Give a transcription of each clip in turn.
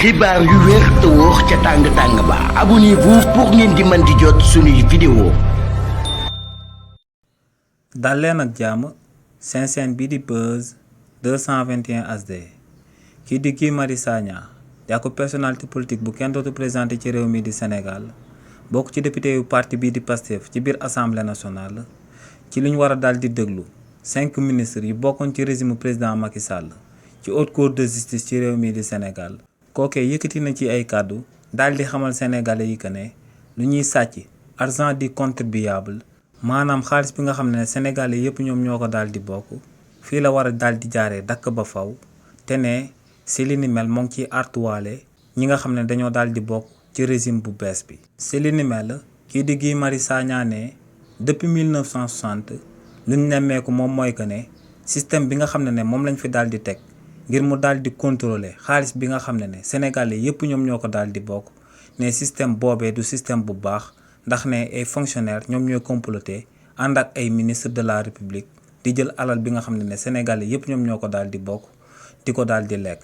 xibaar yu wér te wóor ca tàng-tàng ba abonnez-vous pour ngeen di mën di jot suñuy vidéo. dal leen ak jàmm seen chaîne bii di Buzz 221 HD kii di Guy Marius Sagna yaa ko personnalité politique bu kenn dootu présenté ci réew mi di Sénégal bokk ci député yu parti bii di Pastef ci biir assemblée nationale ci li ñu war a daal di déglu 5 ministres yi bokkoon ci régime président Macky Sall ci haute cour de justice ci réew mi di Sénégal. kookee yëkkati na ci ay kàddu daal di xamal sénégalais yi que ne lu ñuy sàcc argent du contribuable maanaam xaalis bi nga xam ne sénégalais yëpp ñoom ñoo ko daal di bokk fii la war a daal di jaaree dakk ba faw te ne si li ni mel moo ngi ciy artuwaale ñi nga xam ne dañoo daal di bokk ci régime bu bees bi. si li ni mel kii di Guy Marius Sagna ne depuis 1960 lu ñu nemmeeku moom mooy que ne système bi nga xam ne moom lañ fi daal di teg. ngir mu daal di contrôler xaalis bi nga xam ne sénégalais yëpp ñoom ñoo ko daal di bokk ne système boobee du système bu baax ndax ne ay fonctionnaires ñoom ñooy comploter ànd ak ay ministre de la république di jël alal bi nga xam ne sénégalais yëpp ñoom ñoo ko daal di bokk di ko daal di lekk.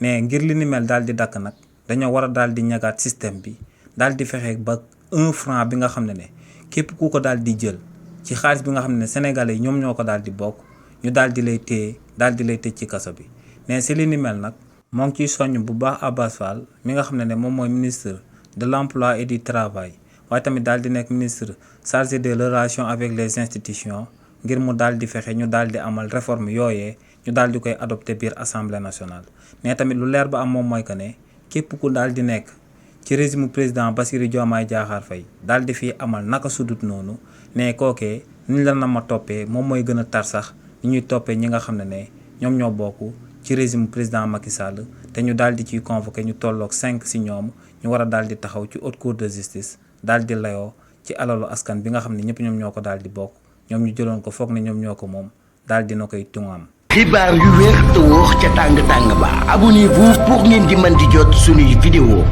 ne ngir li ni mel daal di dakk nag dañoo war a daal di ñagaat système bi daal di fexe ba 1 franc bi nga xam ne képp ku ko daal di jël ci xaalis bi nga xam ne sénégalais yi ñoom ñoo ko daal di bokk ñu daal di lay téye daal di lay tëj ci kaso bi. mais si li ni mel nag moo ngi ciy soññ bu baax Abass Fall mi nga xam ne moom mooy ministre de l'emploi et du travail waaye tamit daal di nekk ministre chargé des relations avec les institutions ngir mu daal di fexe ñu daal di amal réforme yooyee ñu daal di koy adopté biir assemblée nationale. mais tamit lu leer ba am moom mooy que ne képp ku daal di nekk ci régime président Bassirou Diomaye Diakhar Faye daal di fii amal naka sudut noonu ne kookee niñ la na ma toppee moom mooy gën a tar sax ni ñuy toppee ñi nga xam ne ñoom ñoo bokk ci régime président Macky Sall te ñu daal di ciy convoqué ñu tolloog 5 si ñoom ñu war a daal di taxaw ci haute cour de justice daal di layoo ci alalu askan bi nga xam ne ñëpp ñoom ñoo ko daal di bokk ñoom ñu jëloon ko foog ne ñoom ñoo ko moom daal dina koy tuŋaam. xibaar yu wér te wóor ca tàng-tàng ba abonnez-vous pour ngeen di mën di jot suñuy vidéo.